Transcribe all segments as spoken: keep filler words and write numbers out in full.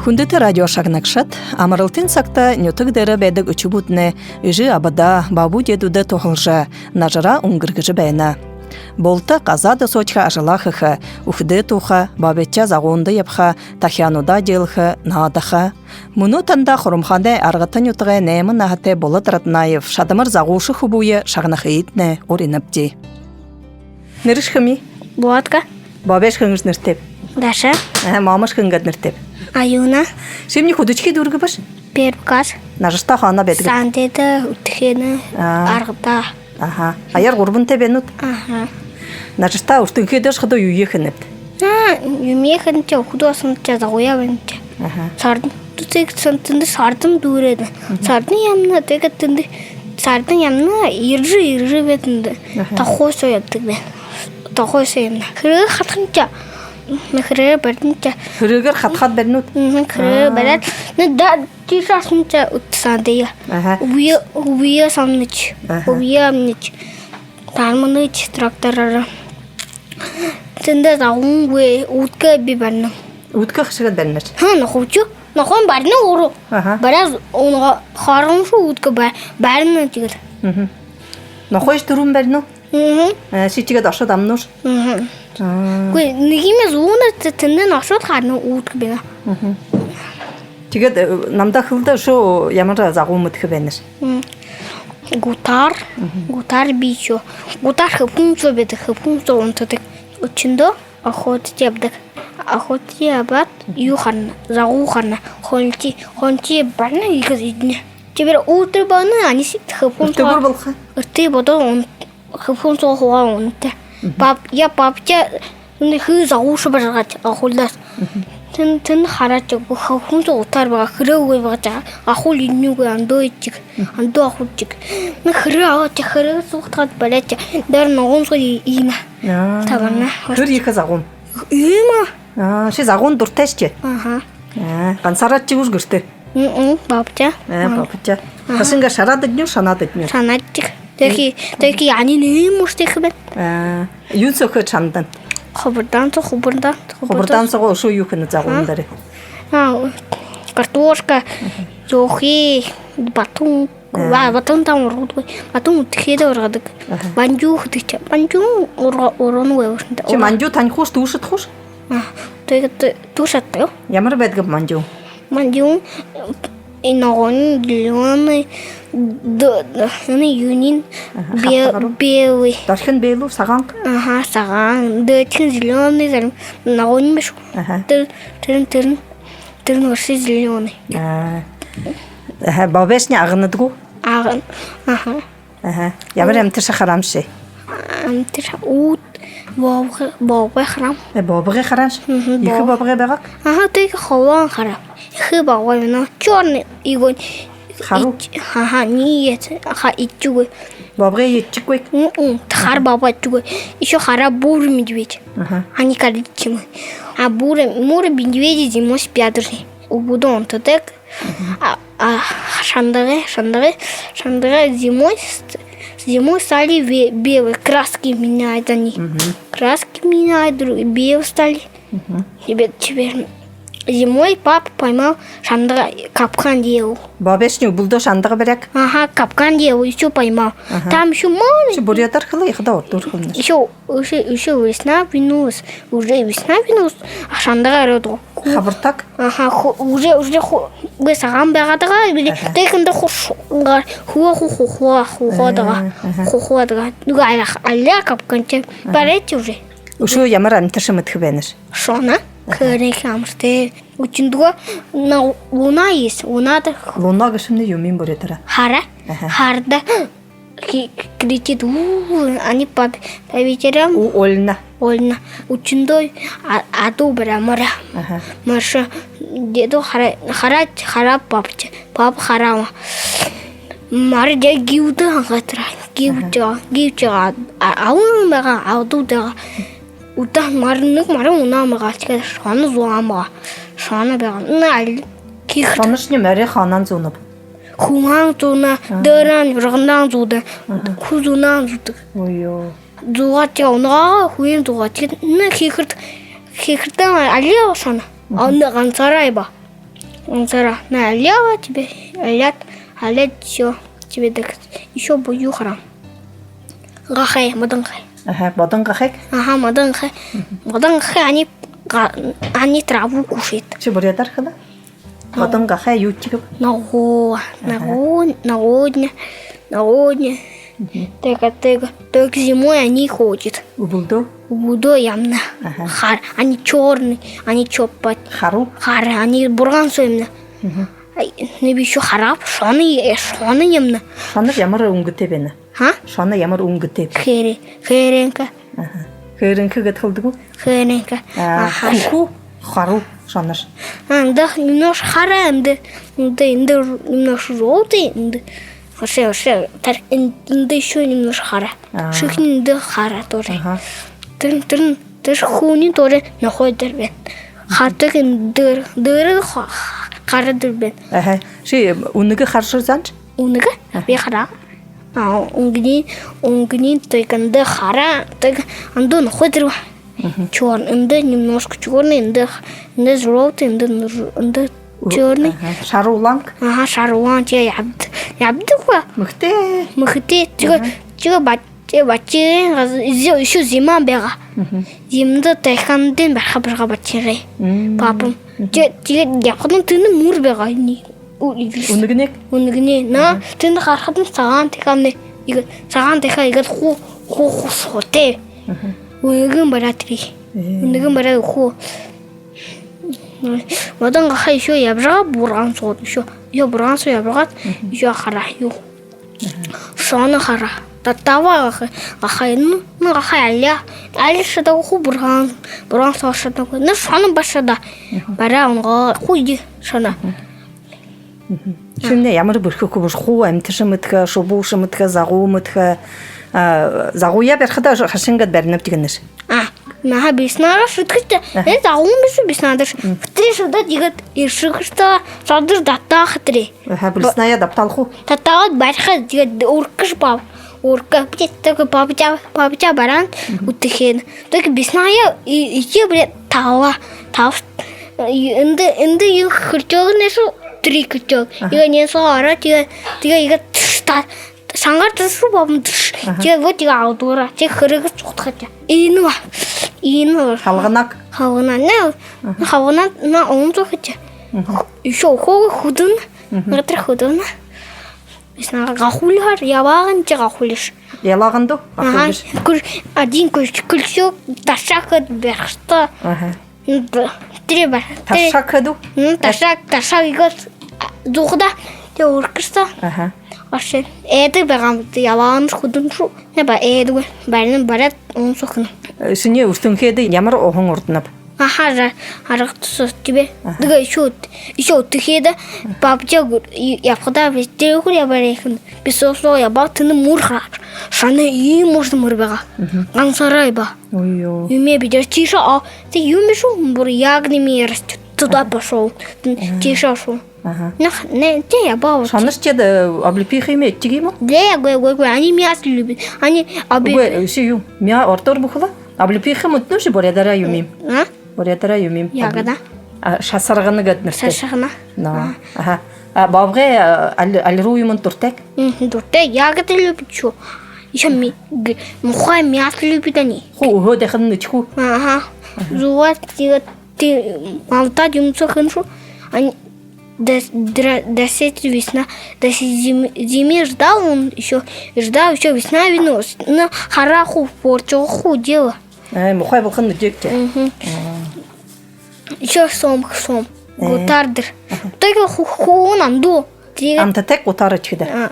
Хүндэтэ радио шагнагшад, амаралтын сагта нютаг дээрэ байдаг үхибүүднай эжы абадаа, бабу дедүүдээ туһалжа, нажараа үнгэргэжэ байна. Булта газаа досоошье ажалаа хэхэ, үхэдөө тууха, бабайшье загуунда ябаха, тахяануудаа диилэхэ, наадаха. Мүнөө танда Хурамхаанай Аргата нютагай найман наһатай Болот Раднаев шадамар загуушан хүбүүе шагнахыетнай уринабди. Нэрэшни хэн юм? Булат. Бабайшни хэн гэжэ нэрэтэйб? Даша. Аха, мамашни хэн гэжэ нэрэтэйб? Аюна. Шимни хүдэшхы дүүргэбэш? Первый класс. Нажартаа хаана байдаг? Сандыда, Үтэхэнэ, Аргада. Аха. Аяар гурбантай байнат? Аха. Нажартаа үртэхэ дээшэ хадаа юу хэнэбта? А, юумэ хэнэб, үхибүүд соо унтаад, загууяа баринабди. Аха. Сардан, тиигээд сан-, тэндэ сардан дүүрээд. Сардан ябанаб, тиигээд тэндэ сардан ябанаб, ерэжэ, ерэжэ байтараа тэндэ. Аха. Тохой соо ябадаг бай. Тохой соо ябанаб. Хэрэг хадханабди. Хэрэг баринабди. Хэрэгээр хадхаад баринат? Мгм, хэрэг бариад. Нэ, да, тиишээ асамча утсаадая. Аха. Үбһэ, үбһэ сомнабди. Аха. Үбһэ амнабди. Тарманабди трактороор. Тэндэ загуун бии, утка би баринаб. Утка хэшээгээд баринаш? Ха, нохойшни. Нохойшни баринаб өөрөө. Аха. Баряад унагаа, харган шуу утка ба-, баринаб тиигээд. Мгм. Нохойшни түрүүн баринаб? Мгм. Э, ши тиигээд ошоод амнаш? Мгм. Аа. Үгы, нэгэ юумэ зүүнэ тэ-, тэндэнь ошоод харна, утка байна. Мгм. Тиигээд, э, намда хэлэдэ, үшөө ямар загуун мэдэхэ байнаш? Мгм. Гутар, мгм, гутар бии шуу. Гутар хэбхэн соо байдаг, хэбхэн соо унтадаг. Үдэшэндөө охотатай ябадаг. Охотатай ябаад, юу харана, загуун харана. Хонши, хонши барина, иигээд эдинэ. Теперь утка барина, они си-, хэбхэн соо. Үртэгөөр болохо. Үртэ бодоо ун-, хэбхэн соо хуу унтаа. Мгм. Баб-, я бабайшни, энэ хы загуушаа баригаад, ахуулаад. Мгм. Тэн-, тэндэ хараад, хэбхэн соо утар байгаа, хэрэг үгы байгаа, ахуулаад эдинэгүй, ондоо эдидэг, мгм, ондоо ахуулдаг. Нэ, хэрэг абаад, хэрэг сугтаад бариад, дээрэ ногоон соо и-, иимэ. Аа. Табана. Хэр ехэ загуун? Иимэ. Аа, ши загуун дуратайши? Аха. Аа, гансаараа ши гүш гэртээ? Мм, бабайтай. Э, бабайтай. Аха. Хашангаа шараад эдинэ гү, шанаад эдинэ гү? Шанаадаг. Тиихэдэ, тиихэдэ ани нэгэ мууштай хэбэн. Э, юун соо хээд шанадан? Хубардаан соо, хубардаан. Хубардаан соогоо үшөө юу хэнэ загуун дээрэ? А, картошка, зөөхэй, батун. Э. Ба-, батун там ургадаггүй. Батун үдэхэдэ ургадаг. Аха. Банжу хэдэг ши. Банжу урга-, ургангүй байна. Ши манжу таниха гүш, тушаадхаш? А, тиигээд тушаадхаш. Ямар байдаг манжу? Манжу, э, ногоон, зелёный, д-, д-, энэ юунинь, аха, бе-, хатагаар уу? Белый. Дорохинь белый, сагаан? Аха, сагаан. Дээрэхинь зелёный, зарим ногоон бэшэ. Аха. Тэрэ, тэрэнь, тэрэнь, тэрэнь вообще зелёный. Аа. Аха, бабайшни агнадаг гү? Агна-, аха. Аха. Ямар амитаршье хараамши? Амитаршье ууд, бобгой, бобгой хараам. Э, бобгой хараамши? Мгм. Ехэ боб-, бобгой байгааб? Аха, тиигээ холоон хараам. Ехэ бобгой байна. Чёрный огонь. Харуу? Ич-, аха, нет, аха, эдишэгүй. Бобгой эдишэгүй? Мм, хара бобгой эдишэгүй. Ещё хара бурый медведь. Аха. Они коричневые. А бурые, бурые медведи зимой спят уже. Үбһэдөө унтадаг. Мгм. А, а, шандагай, шандагай, шандагай зимой с-, зимой стали ве-, белые, краски меняют они. Мгм. Краски меняют, дру-, белые стали. Мгм. Теперь, теперь зимой папа поймал шандага, капкан делал. Бабайшни үбэлдөө шандага баряаг? Аха, капкан делал, ещё поймал. Аха. Там ещё маленький. Ши буряадаар хэлэ, яахадаа ородоор хэлэнэ. Ещё Уже, уже весна вернулась, уже весна вернулась, а шандага ороод гү? Хабардаг? Аха, ху-, уже, уже ху-, гэ сагаан байгаад байгаа, били, аха, тиихэдэ ху-, ш-, гар-, хуу, хуу, хуу, хуу, хуу, аха, дага, аха, хуу, хуу, дага. Нүгөө аля, аля капкантай. Аха. Баряатай уже. Үшөө ямар амитаршье мэдэхэ байнаш? Шоно, аха, хэрэг амартай. Үдэшэндөө на-, луна есть, луна даа. Луна гээшэмнай юумэн буряадаараа? Хара. Аха. Харада. Хи-, кричит, у, они по, по вечерам. У, олино. Олино. Үдэшэндөө а-, адуу баряа, моря. Аха. Моряа. Дедо хара-, хара-, хараа папатай. Папа хараа. Моряа дэ гивдэ хангатра. Гивдэ, аха, гивдэ, а, а, аун байгаа, адуу байгаа. Удаан моряа, нэгэ моряа унаан байгаа. Тиигээд шоно зуунаб. Шоно байгаа. Нэ, аль-, хихэр. Шоношни моряа хаанаһаа зуунаб? Хүмһөө зуунаа, аа, дээрэһээ, юргандаа зуудаг. Аха. Хуу зуунаа зуудаг. Ой-ё. Зуугаад, тиигээд унагаа хүнэй зуугаад. Тиигээд нэ хихэрт-, хихэртээ алиа шоно. Мгм. А нэ гансаараа ябаа. Гансаараа. На, аляа тебе, аляад, аляад, всё, тебе так, ещё буюу хараа. Гахай, модон гахай. Аха, бодон гахай. Аха, модон гахай. Модон гахай, они, га-, они траву кушают. Ши буряадаар хэлэ. Бодон гахай юу тиигэб? Ногоо, ногоо, ногоодня, ногоодня. Только, только, только зимой они ходят. Үбэлдөө? Үбэлдөө ябана. Аха. Хар, они чёрные, они чёппат. Харуу? Хара, они бурган соо ябана. Ай, нэгэ би ещё харааб, шоно, э, шоно ябана. Шоно ямар үнгэтэй байна? Ха? Шоно ямар үнгэтэй? Хэрэ-, хэрэнхэ. Аха. Хэрэнхэ гээд хэлэдэг гү? Хэрэнхэ. А, аха. Хүхүү, харуу шоно. А, да, немножко хара, да, да, да, немножко жёлтый, да. Вообще, вообще, тар-, эн-, да, ещё немножко хара. А. Шихни да хара тоже. Аха. Тэрэн, тэрэн, тэрэ хүнэй тоже нохой дээрэ байна. Хатаг энэ дэр-, дэрэ ха-, хара дээрэ байна. Аха. Ши үнэгые хаража үзөөш? Үнэгые? Аха. Би хараа. А, үнгэниинь, үнгэниинь только эндэ хара, только эндэ нохой дээрэ. Чёрный, эндэ немножко чёрный, эндэ, эндэ жёлтый, эндэ, эндэ чёрный. Аха, шара улаан. Аха, шара улаан, тиигээд ябад-, ябадаг ба. Мэхэтэй. Мэхэтэй. Тиигээд, тиигээд ба-, тиигээд батирын газар, ещё, ещё зима байгаа. Зимада тайхандань бариха, бариха батирые. Папам. Тиигээд, тиигээд ябахадань тэндэ мүр байгаа. Үнэгэнэй? Үнэгэнэй. На, тэндэ харахадань сагаан тайха юм. Иигээд сагаан тайха, иигээд хуу, хуу, хуу шуутай. Үнэгэн бариад тэрэ. Үнэгэн бариад хуу. Модон гахай ещё ябажа байгаа бурган соо, ещё, ещё бурган соо ябажа байгаа, ещё хараа юу. Шоно хараа. Татаба гахай, гахай, ну, ну, гахай аляа. Аляа шадаагүй хуу бурган, бурган соо шадаагүй. Ну, шоно бариха шадаа. Баряа унагаа хуу иди шоно. Шимнай ямар бэрхэ хүбүүш, хуу амиташа мэдэхэ, шубууша мэдэхэ, загуу мэдэхэ, а, загууе барихадаа хашан гээд баринаб тиигэнэш. А, наха биснагаа шэдхэшэ. Аха. Э, загуун бэшэ, биснагаа шэдхэшэ. Хэтэрээ шадаад, иигээд эршэхэшэ, шадаад дабтаха хэтэрээ. Аха, биснагаа дабтаалха гү? Дабтаалаад бариха, тиигээд үргэхэшэ бааб. Үргэхэ, бэшэ, только баабжа, баабжа баран үдхэнэ. Только биснагаа и, иигээд бэшэ, таала, таал. И эндэ, эндэ юун хэртёг нэшүү, три хэртёг. Аха. Иигээд нэн соо ороо, тиигээд, тиигээд иигээд тш, та, шангаар ташуу бааб, тш. Аха. Тиигээд вот иигээд алдуураа, тиигээд хэрэгэ шудхаха. Иинэ ба, иинэ ба. Халганаг. Халганаг, не, халганаг, на, он соо хэжэ. Ещё хуу хүдэнэ, нагатар хүдэнэ. Биснагаа гахуулхаар, ябааган тиигээд гахуулхаш. Ябааган даа? Аха. Гахуулхаш. Күл-, один күл-, күлшөг ташаа хээд бариха ёһотой. Аха. М, д-, тэрэ ба-, тэрэ. Ташаа хээд гү? М, ташаа, ташаа иигээд зуухадаа, тиигээд үргэхэшэ. Аха. Вообще, эдэ байгаа юм, ябааган хүдэнэ шуу. Не ба, эдэ гү, барина, бариад, он соо хэнэ. Э, шинии үртэнхэдэ ямар уһан урданаб? Аха, жа-, арга тусаа тебе. Аха. Тиигээд ещё, ещё тиихэдэ баабжа гү-, и-, ябахадаа бэшэ, тэрэ хүр ябаарай хэн. Бэшэ, соо ябаа, тэндэ мүр хараа. Шоно иимэ муужа мүр байгаа. Гансаараа ябаа. Ой-ё. Юумэ бидэ тиишээ, а, тэ юумэ шуу, буряадни мир туда пошёл. Тиишээ шуу. Аха. Нах-, не, тэ ябаа. Шонош тэдэ, э, облепиха юумэ эдидэг юм гү? Ле, гү, гү, гү, они мясо любят. Они обли- Гү, э, ши юу? Мя ордоор бү хэлэ? Облепиха мэдэнэ ши, буряадаараа юумэ юм. А? Буряадаараа юумэ юм. Ягода. А, шасаргана гэдэг нэрэтэй. Шасаргана. Но. А. Аха. А, баабгай, а, аль, аль руу юумэндэ дуратай? Мгм, дуратай. Ягода любит ещё. Ещё ми-, г-, муухай мясо любит они. Хуу, хуу, дахин нэ, хуу. Аха. Зугаад, тиигээд, тиигээд малтаад юумэ соо хэнэ шуу. Они до, до, до сети весна, до се-, зим-, зимы ждал он ещё, ждал ещё весна вернулась. Но хараа хуу, портил хуу дело. Э, муухай болохонь эдигтэй. Мгм. Ещё сом, сом. Э. Гутаар дээрэ. Аха. Только ху-, хуу нандуу. Тиигээд амтатай гутаар эдихэдэ. А.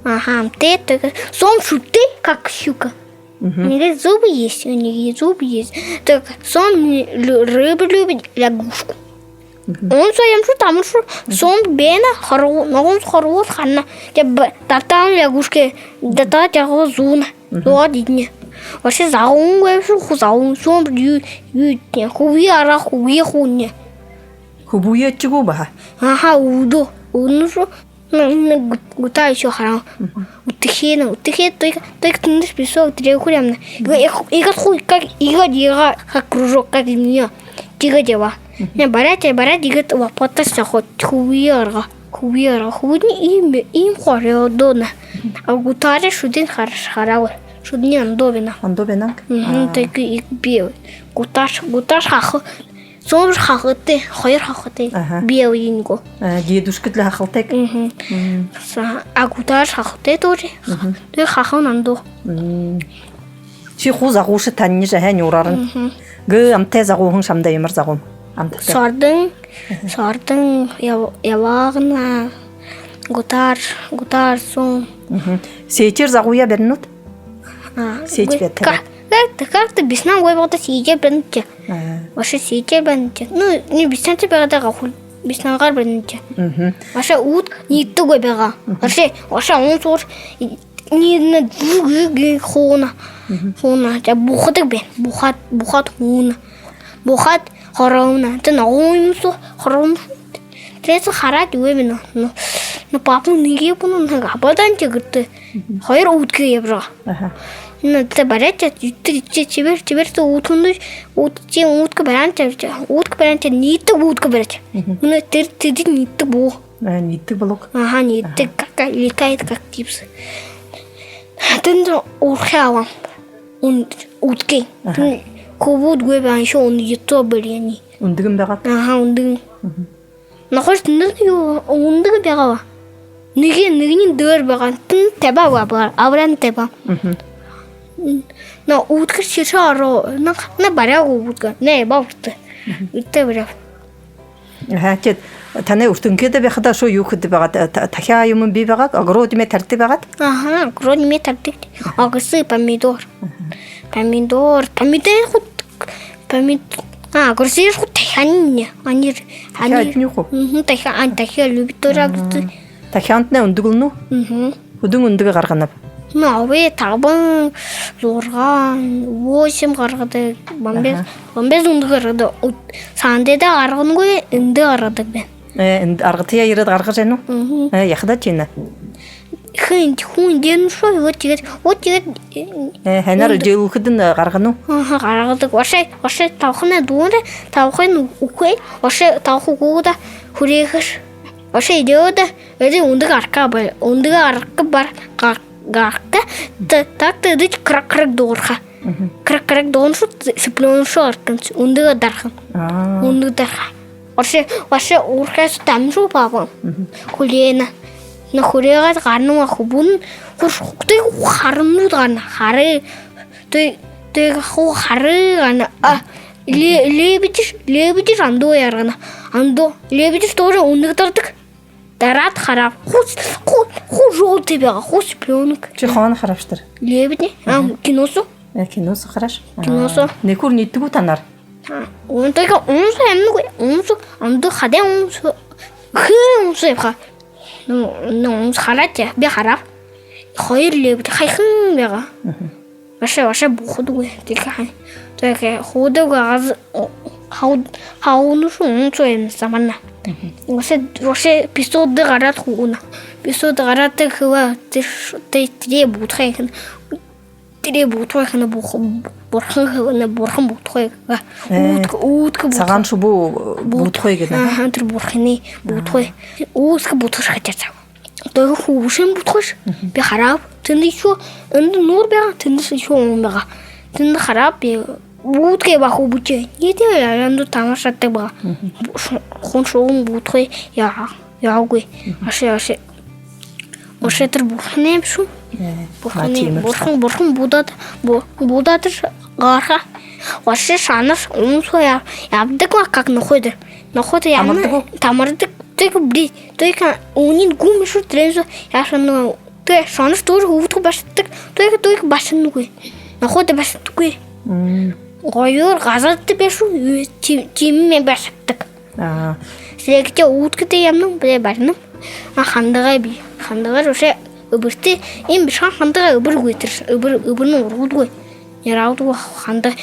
Аха, амтатай, только сом шүдтэй, как щука. Мгм. У неё зубы есть, у неё зубы есть. Так, сом лю-, рыбу любит, лягушку. Мгм. Он соо ямшуу, тамшуу, сом бээнэ, хоргу-, ногоон хоргууд хана. Тэ б-, датаан лягушка, датаа тяго зуна. Мгм. Зугаад эдинэ. Вообще загуун гээшэ, хуу загуун, сом юу, юу эдинэ. Хүбүүе араа, хүбүүе хуунэ. Хүбүүе эдидэг гү баһа? Аха, үбэлдөө. Үбэлдөө шуу. Ну, ну, гу-, гутаа ещё хараа. Мгм. Үдхэнэ, үдхэнэ, только, только тэндэ песок, тэрэ хуу ямна. Мгм. Иигээд, иигээд хуу, как, иигээд, иигээд, как кружок, как змея. Тиигээд ябаа. Мгм. Не, баряад, баряад, иигээд лопатаар сохоод, хүбүүе гаргаа. Хүбүүе гаргаа. Хүбүүнь иимэ, иимэ хуу орёодоо на. А гутаараа шүдэнь хар-, хараагүй. Шүдэнь ондоо байна. Ондоо байна? Мгм, аа. Тиигээ иигээд би гутаар, гутаар хахаха. Зөөр хахатай, хоёр хахатай. Аха. Би ябаа иигээд. А, дедушкад лэ хахалтай. Мгм. Мгм. Са-, а гутаар хахатай тоже. Мгм. Тиигээ хахаһан ондоо. Мм. Ши хуу загуушан, танинь жаа нюураарнь. Мгм. Гэ, амтай загууһан шамда ямар загуун? Амтатай. Сордон, мгм, сордон, яв-, ябаагна, гутаар, гутаар суун. Мгм. Сеэтээр загууяа баринат? А, сеэть бэ, ка-, табяад. Как-то, как-то биснаан гой болодог, сеэтээр баринат. А. Вообще сеэтээр баринат. Ну, не биснаантай байгаад байгаа хуу. Биснаангаар баринат. Мгм. Вообще ууд ниидэдэггүй байгаа. Мгм. Вообще, вообще уун суур, ниидэнэ, зүг, зүг, зүг, хууна. Мгм. Хууна. Тэ, бухадаг бэ. Бухаад, бухаад хууна. Бухаад хороолно. Тэ, ногоон юм суу, хороолно. Тэрээсээ хараад юу юм бэ, ну, ну, ну, папа нэгэ юм, ну, нэгэ абадан тэ гэртээ. Мгм. Хоёр үүдхэ ябажа байгаа. Аха. Ну, тэ баряад, тэ, тэ, тэ, чибэр, чибэр, тэ үүдхэндэ, үүд-, тэ үүдхэ баряад, тэ, тэ, үүдхэ баряад, тэ, ниидэдэг үүдхэ баряад. Мгм. Ну, тэрэ, тэдэ ниидэдэг буу. А, ниидэдэг болог. Аха, ниидэдэг, аха, как, как летает, как птица. Тэндэ уурхай абааб. Үн-, үүдхэ. Аха. Тэндэ хүбүүд үгы байгаа, ещё он ютуб были они. Үндэгэн байгааб? Аха, үндэгэн. Мгм. Нохойш тэндэ юу, үндэгэн байгаа ба. Нэгэ, нэгэниинь дээрэ байгаа. Тэндэ табяа ба, абаран табяа. Мгм. Но үүдхэ шэрэшэ ороо, на, на баряагүй үүдхэ, на ябаа үртэ. Мгм. Үртэ баряа. Аха, тиигээд танай үртэнгэдэ байхада шуу юу хэдэг байгаа, та-, та-, тахяа юумэн бии байгаа, огород юумэ тарядаг байгаа? Аха, огород юумэ тарядаг. Огурцы, помидор. Аха. Помидор, помидор хуу, помид-, а, огурцы хуу тахяанай. Они, тахяа они эдинэ хуу? Мгм, тахяа, они тахяа любят тоже огурцы. Аха. Тахяантнай үндэгэл нү? Мгм. Хэдэн үндэгэ гарганаб? Ну, абы табан, зургаан, восемь гаргадаг, бамбес, аха, бамбес үндэгэ гаргадаг. Ут-, саанадаа гарганагүй, эндэ гаргадаг байна. Э, эндэ аргатаяа ерээд гаргажа байна гү? Мгм. Э, яахадаа тиинэ? Хэнь, хүн дэншоо, вот тиигээд, вот тиигээд. Э, хэнээр эндэ жэлхэдэнь гаргана гү? Аха, гаргадаг. Вообще, вообще, табахын дүүрээ, табахын үгы, вообще, табаха үгы даа, хүрээхэш. Вообще, идёт даа. Эдэ үндэгэ гараха бай-, үндэгэ гараха бар-, гар-, гараха. Тэ, так тэ эдэ крак-крак дуугарха. Мгм. Крак-крак дуугаршуу, цыплёнок шуу арган, үндэгэ дархан. Аа. Үндэгэ дарха. Вообще, вообще уурхай соо тамшуу папа. Мгм. Хүлеэнэ. Но хүлеэгээд гарана хүбүүн, хуу ш-, тэ харанууд гарана. Хара, тэ, тэ хуу хара гарана. А, ле-, лебедиш, лебедиш ондоо гарана. Ондоо, лебедиш тоже үндэгэ дардаг. Дараад харааб. Хуу, хуу, хуу жолтой байгаа, хуу цыплёнок. Ши хаана хараабши тэрэ? Лебедь. А, мгм, кино соо. Э, кино соо харааш? Кино соо. Аа, нэгэ хуу ниидэдэг гү танаар? А, он только уун соо ябанагүй, уун соо, ондоо хадаа уун соо. Хэ, уун соо ябаха. Ну, ну, уун соо хараад, би харааб. Хоёр лебедь, һайхан байгаа. Мгм. Вообще, вообще буухадаггүй, тиихэдэ. Только хуудаг газ, хау-, хауна шуу, уун соо юм самарна. Мгм. Вообще, вообще песок дээрэ гараад хууна. Песок дээрэ гараад, тэ хэбэ, тэ ш-, тэ, тэрэ буутахай һэн. Тэрэ буутахай һэн, бурхан, бурхан хэбэ, бурхан буутахай. Э, үүдхэ, үүдхэ буутахай. Сагаан шубуу буутахай гэнэ, аха? Аха, тэрэ бурханай буутахай. Аа. Үүдхэ буутахаш хатарсаа. Только хүбүүшэн буутахаш. Мгм. Би харааб. Тэндэ ещё, эндэ нуур байгаа, тэндэ ещё уун байгаа. Тэндэ харааб, би үүдхэ баха хүбүүтэй. Нидэ яанда тамашаадаг байгаа. Мгм. Бу-, шу-, хүн шугам буутахай, яа, яагүй. Мгм. Аши, аши. Аши тэрэ бурханай бшуу. Э, бурханай, бурхан, бурхан буудаад, бу-, буудаад гараха. Аши шанар уун соо я-, ябадаг ба, как нохойдо. Нохойдо ябана, тамардаг гү? Тамардаг. Только, блин, только уунай гүм шуу, тэрээн соо яашана. Тэ, шанар тоже үүдхэ башадаг. Только, только башанагүй. Нохойдо башадаггүй. Мм. Гоёор газарта бшуу, ти-, тиимэ башадаг. Аа. Сэрэгтэй үүдхэдэ ябанам, бэе баринам. А хандагай би. Хандагай вообще эбэртэй. Иимэ бэшэ һаа, хандагай эбэр үгы тэрэ. Эбэр, эбэрынь ургадаггүй. Яраудаггүй хандагай.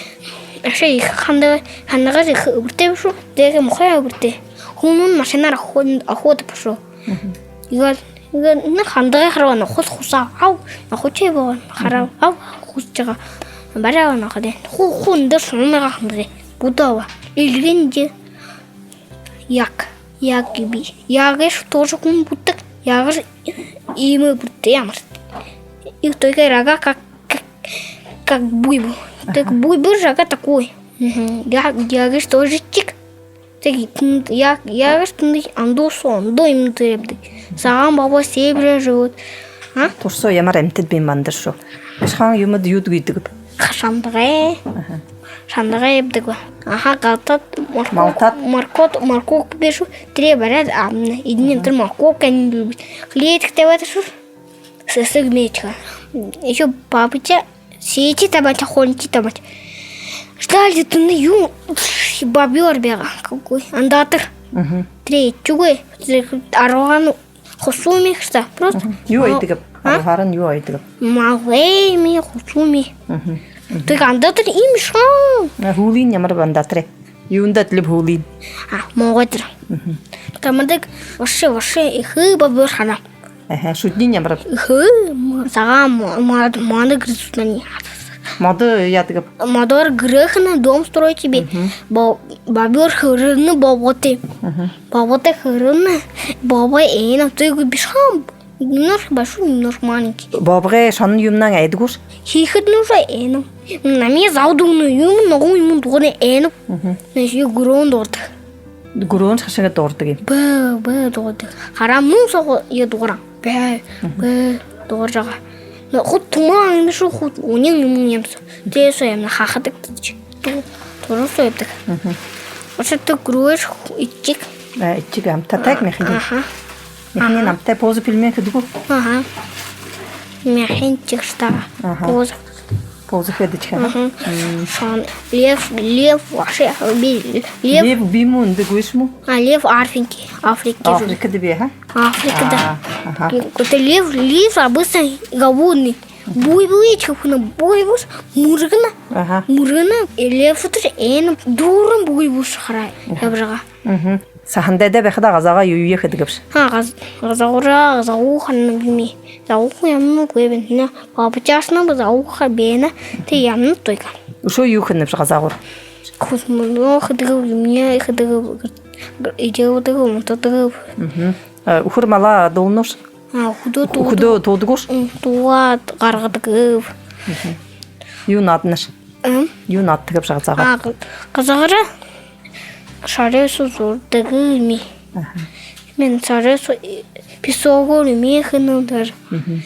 Вообще ехэ хандагай, хандагай ехэ эбэртэй бшуу. Тиигээ муухай эбэртэй. Хүнүүд машинаар охо-, охота бшуу. Мгм. Иигээд, иигээд энэ хандагай хараа, нохой хусаа, ав, нохойшни байгаа, хараа, ав, хусажа байгаа. Баряа нохойдоо. Хуу, хуу, эндэ шуумайгаа хандагай. Бүдөө ба. Эльгээншни яг. Яг гэбэ. Ягшни тоже хүн бүдэг. Ягшни иимэ бүдэг, ямар. И только рога как, как, как буйвол. Только буйвол рога такой. Мгм. Я, ягшни тоже чик. Тиигээд тэндэ, я, ягшни тэндэ ондоо соо, ондоо юумэ дээрэ ябадаг. Сагаан баабай севере живут. А? Турсо ямар амитад бии манда шуу? Бишхан юумэд юуд гүйдэгб? Шандагай. Аха. Шандагай ябадаг ба. Аха, галтад, морков-, малтад, морков-, морковка бии шуу. Тэрэ баряад абана. Эдэнэй тэрэ морковка они любят. Клетка табяад шуу. Сэсэг мечка. Ещё папаша сети табяад, хонши табяад. Ждали тэндэ юу, бобёр байгаа. Какой? Ондоотор. Мгм. Тэрэ эдишэгүй. Тэрэ аргаан хусуу мии хэшта. Просто. Мгм. Юу ма-, айдагб? А? Аргаарынь юу айдагб? Малай мии, хусуу мии. Мгм. Мгм. Тиигээд ондоотор иимэ шоо. А, һүүлынь ямар бэ ондооторой? Юундэ адлиб һүүлынь? А, муугай тэрэ. Мгм. Тамадаг вообще, вообще ехэ бобёр хана. Аха, шүдэнь ямар бэ? Ехэ, м-, сагаан мо-, мод-, модо гэртээ. Модо яадагб? Модоор гэрээ хэнэ, дом строить бии. Мгм. Бо-, бобёр хэрэнэ боботой. Мгм. Боботой хэрэнэ, бобо эйнэ, тиигээд бишхан. Немножко большой, немножко маленький. Бобогой шоно юумэнь айдаг гүш? Хиихэдэнь уже эйнэ. Намайе зал дүүрэнэ, юумэ ногоон юумэ дүүрэнэ, эйнэ. Мгм. Нэгэ гүрөөн дүүрдэг. Гүрөөн хашага дүүрдэг юм. Бэ, бэ дүүрдэг. Харамнай соогоо дүүрэн. Бэ, мгм, бэ дүүржэ байгаа. Но хуу тумаа энэ шуу, хуу үнэн юм юм соо. Тэрэ соо юм хахадаг тиижэ. Ту-, түрүү соо ябадаг. Мгм. Ошо ту гүрөөш ичиг. А, ичиг амтатай, а, мяхань. Аха. Мяхань, аха, амтатай, поза пельмень хэдэг гү? Аха. Мяхань чигшта. Аха. Поза. Поза хэдэг шуу, аха. Мгм. М. Шон лев, лев вообще, би-, лев. Лев бии юм гүш муу? А, лев Африки, Африка. Африкада бии, аха? Африкада. А, аха. Какой-то лев, лев обычно голодный. Буйвол ехэ хэнэ, буйвол мүргэнэ. Аха. Мүргэнэ, лев утар эйнэ дүүрэн буйвол шахараа, аха, ябажа байгаа. Мгм. Саһандайда байхадаа газаагаа юу хэдэгбши? А, газ-, газаагаараа, газаагуу ханам бимэ. Газаагуу юм гү бэнэ. Бабачаашна газаагуу ха бэнэ. Тэ юм только. Үшөө юу хэнэбши газаагуур? Хүсмэлөө хэдэг, юумэ хэдэг, эдеэдэг, унтадаг. Мгм. А, үхэр малаа дуулнаш? А, үхэдөө, үхэдөө туудаг гүш? М, туугаад гаргадагб. Мгм. Юу нааднаш? М? Юу нааддагбши газаагаараа? А, г-, газаагаараа шарай соо зуурдаг юм. Аха. Мин шарай соо, э, песогоор юумэ хэнэ даа. Мгм.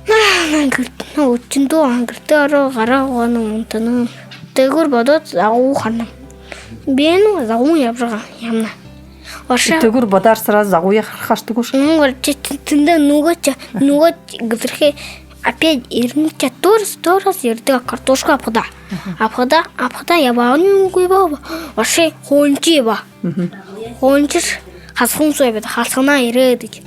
Наа, наа, гэртээ, наа, үчиндөө, а, гэртээ ороо, гараа угаана, унтана. Тээгүүр бодоод, газаагуу ханам. Би энэ газаагуу ябажа байгаа юм. Вообще. Тээгүүр бодоороо сразу газаагууе харахаш даа гүш? Ну, вот, тэ-, тэ-, тэндэ нүгөө тэ-, нүгөө гэзэрхэй опять ерэнэ тэ, туурас, туурас ерэдэг, картошка абахада. Аха. Абахада, абахада ябаһан юм гү баба. Вообще хонши ба. Мгм. Хоншиш хасаган соо ябаад, хасаганаа ерээд.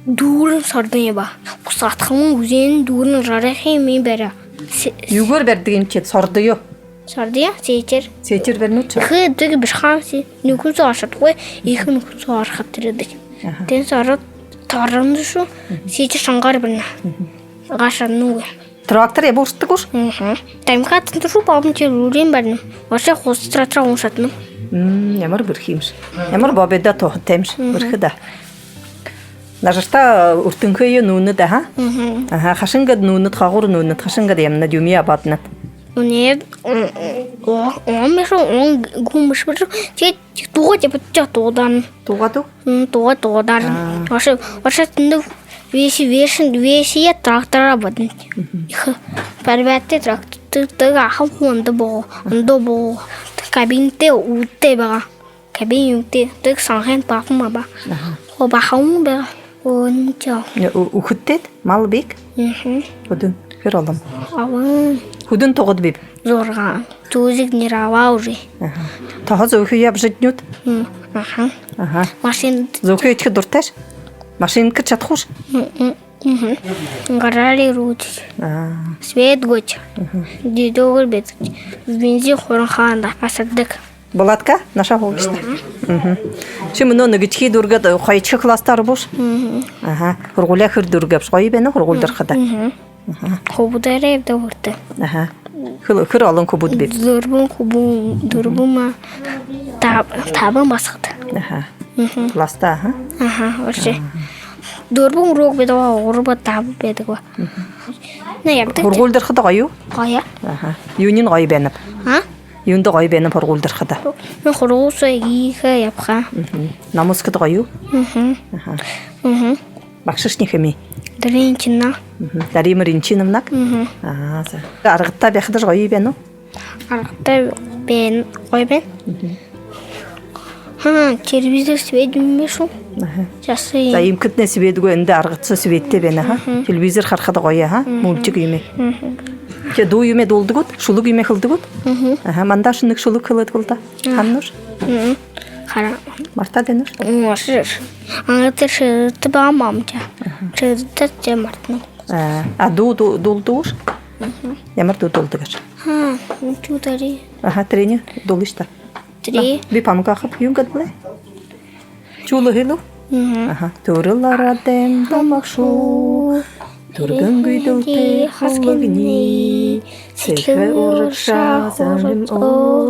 Дүүрэн сордоё ба. Бусаадхамнай үзэн дүүрэн жарахи юм баряа. Се-, юугээр барьдаг юм ши, сордоё? Сордоё, сээжээр. Сээжээр барина гүш? Ехэ дүүрэн бишхан ши. Нүхэн соо орохогүй, ехэ нүхэн соо орохо тэрэ даа. Аха. Тэн сороод таран шуу, мгм, сээжээр шангаар барина. Мгм. Гашаа нүгэ. Трактор ябуулдаг гүш? Мгм. Тамхи татан шуу, бабамни тэрэ үрэн барина. Вообще хус трактор уншатна. М, ямар бэрхэ юмши. Ямар бабада туһатай юмши. Мгм. Бэрхэ даа. Нажарта үртэнхөө нүүнэд, аха? Мгм. Аха, хайшан гээд нүүнэд, хаагуур нүүнэд, хайшан гээд ябанад, юумэ абааднад? Үнеэд, м, м, о, он мишо, он гүмэш бэшэ. Тэ, тэ, туугаад ябаад, тэ, туугадан. Туугаад гү? М, туугаад, туугадан. А. Вообще, вообще тэндэ весь, весь, весь я трактора бодно. Мгм. Ехэ. Парвяатай трактор, тэ, тэ, аха, ондоо боо, ондоо боо. Кабинтэ үүдтэй байгаа. Кабин юумэтэй, тиигээд һанахын баһа юм аба. Аха. Хо баһа юм бэ. Оо, ничего. Не, ү-, үхэдтэй, мал бии? Мгм. Хэдэн, хэр олон? Олон. Хэдэн тоогод бии? Зургаан. Тузик не рава уже. Аха. Тоһо зөөхэ ябажаднууд? М, аха. Аха. Машин. Зөөхэ эдихэ дуртайш? Машин эдихэ шадахаш? М, м, мгм. Гаражаар руть. А. Свет гуйжа. Мгм. Дидогор бэдгэж. Бензин хуран хаанда асардаг. Булатка, наашаа һуугыш даа. Мгм. Ши мүнөө нэгэдэхи дүүргээд, хоёрдохи класста ороо бэш? Мгм. Аха. Һургуулияа хэр дүүргээбши? Гоё байна гү һургуулида харахада? Мгм. Аха. Хүбүүдээрээ эбдэ хүртэ. Аха. Хэр, хэр олон хүбүүд бии? Дүрбэн хүбүүн, дүрбэн ма, таб-, табан басагад. Аха. Мгм. Класста, аха? Аха, вообще. Дүрбэн урок байдаг ба, гурба, таба байдаг ба. Мгм. Наа, ябадаг. Һургуулида харахада гоё юу? Гоё. Аха. Юуниинь гоё байнаб? А? Юундэ гоё байнаб һургуулида харахада? Наа, һургуулида ехэ ябаха. Мгм. Ном уншахада гоё юу? Мгм. Аха. Мгм. Багшашни хэн юм? Дарина Ринчиновна. Мгм. Дарима Ринчиновна гү? Мгм. Аа, за. Аргатайб байхадаш гоё байна гү? Аргатайб байна, гоё байна. Мгм. Ха, телевизор, свет юм бэшэ гү? Аха. Сейчас. За, эмхидтнай свет үгы, эндэ аргада светтэй байна, аха. Мгм. Телевизор харахада гоё, аха. Мгм. Мультик юумэ. Мгм. Тэ дуу юумэ дуулдаг гүт, шүлэг юумэ хэлэдэг гүт? Мгм. Аха, мандааш нэгэ шүлэг хэлээд үгыш даа. Мгм. Һананаш? Мгм. Хараа. Мартаад байнаш? Мм, ашир. Ангата шэрэтэ баа мамта. Аха. Шэрэтэ тэ мартана. А, а дуу, дуу, дуулдаг гүш? Мгм. Ямар дуу дуулдаг гүш? Ха, ну, чудари. Аха, тэрэниие дуулыш даа. Три. А, би помогахаб, юун гээд бэлэй? Чулуу хэлэ гү? Мгм. Аха. Түрэл арадайм домогшуу, түргэн гүйдэлтэй хулгана. Сэдьхэл урагшаа хурал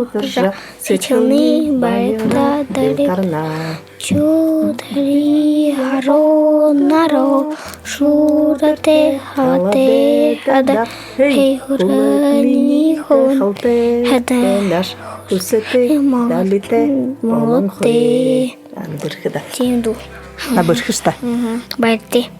ударжа, сэдьхэлни баярта дэлгэрнэ. Чудари, харуу наруу, шуургата халта хада, хэй хүргэнэй хүлэн хада, хүсэтэй далитай молонхой. А, бэрхэ даа. Тиимэ даа. А, бэрхэш даа. Мгм. Баяртай.